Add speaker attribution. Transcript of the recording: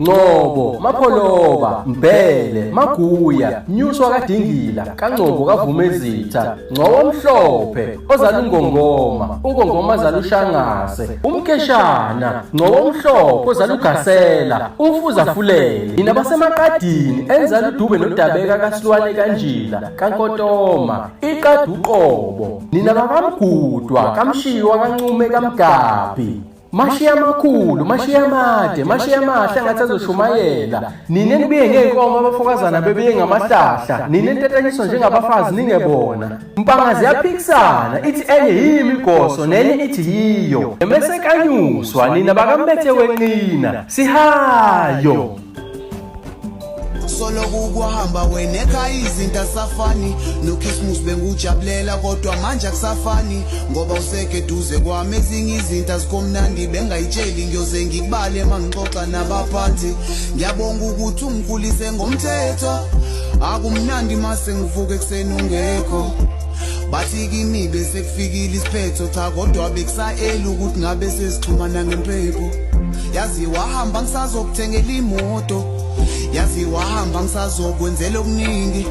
Speaker 1: Ngcobo, Mapholoba, Mbhele, Maguya, Nyuswa kaDingila, kaNgcobo kaVumezitha, Ngcobo omhlophe, ozala uNgongoma, uNgongoma azala uShangase, uMkheshana, Ngcobo omhlophe ozala uGasela, uMfuza Fulele, nina baseMaqadini enzala uDube noDabeka kaSilwane kaNjila, kaNkotoma, iqada uqobo, nina bakaMgudwa, kaMshiwa kaNcume kaMgabhi. Mashiya amakhulu, mashiya amade, mashiya amahle angathi azoshumayela. Nina nibuye ngey'nkomo abafokazana bebuye ngamahlahla. Nina nitatanyiswa njengabafazi ningebona. Mpanga ziyaphikisana, ithi enye yimi igoso nenye ithi yiyo. Emese kanyuswa nina bakambethe wenqina. Sihayo.
Speaker 2: Soloku kwahamba wena ekhaya izinto asafani noKhisimusi bengujabulela kodwa manje akusafani ngoba useke eduze kwami ezinye izinto azikhomnandi bengayitsheli ngiyoze ngikubale mangixoxa nabaphathi ngiyabonga ukuthi ungikhulise ngomthetho akumnandi mase ngivuka ekuseni ungekho bathi kimi bese kufikile isiphetho cha kodwa bekusa-eli ukuthi ngabe sesixhumana ngempepho yazi wahamba ngisazokuthengela imoto yazi wahamba ngisazokwenzela okuningi.